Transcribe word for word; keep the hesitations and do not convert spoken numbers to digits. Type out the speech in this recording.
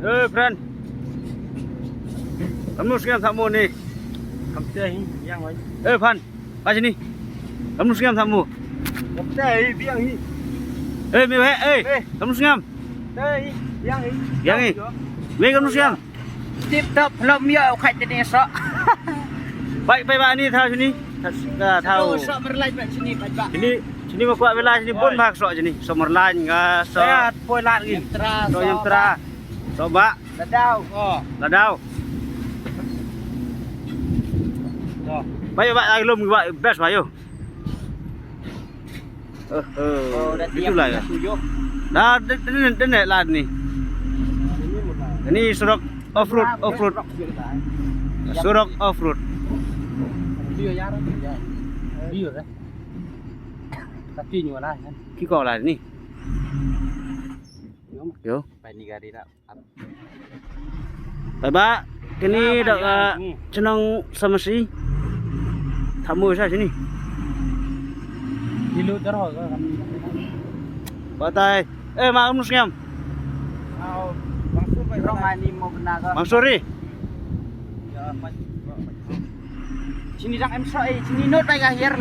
Eh, Pran. Kam nu sngem thamu ni. Kam te hi, yang oi. Eh, Pran. Ba sini. Kam nu sngem thamu. Kam te hi, biang hi. Eh, me he, eh. Eh. Kam nu sngem. Te hi, biang hi. Biang hi. Me kam nu sngem. Tip top, lom yo, khat te ni so. Bai, bai ba ni thaw sini. Thaw, thaw. So merlai ba sini, bai ba. Sini, sini ma kwah bela sini bun bha so sini. So merlai nga so. Ya, poi lat gi. Tra, so yang tra. Soba. Ladau. Oh. Ladau. Yo. Bayo ba ai lum ba best bayo. Oh, oh. Oh, dah tiap. Itulah ya. Dah tujuh. Dah de de de de lah ni. Ini surok off road, off road. Surok off road. Dia ya, dia. Dia dah. Tapi nyu lah kan. Ki ko lah ni. Yo. Pai ni gari dah. Bai ba, kini dah ka chnong Samasi. Thamu sa sini. Kilo terus kan. Batai. Eh, ma um sngem. Au, Mansur bai. Rong ani mo bena ka. Mansur ri. Ya, pai. Sini dang em so, eh, sini not bai ka hier.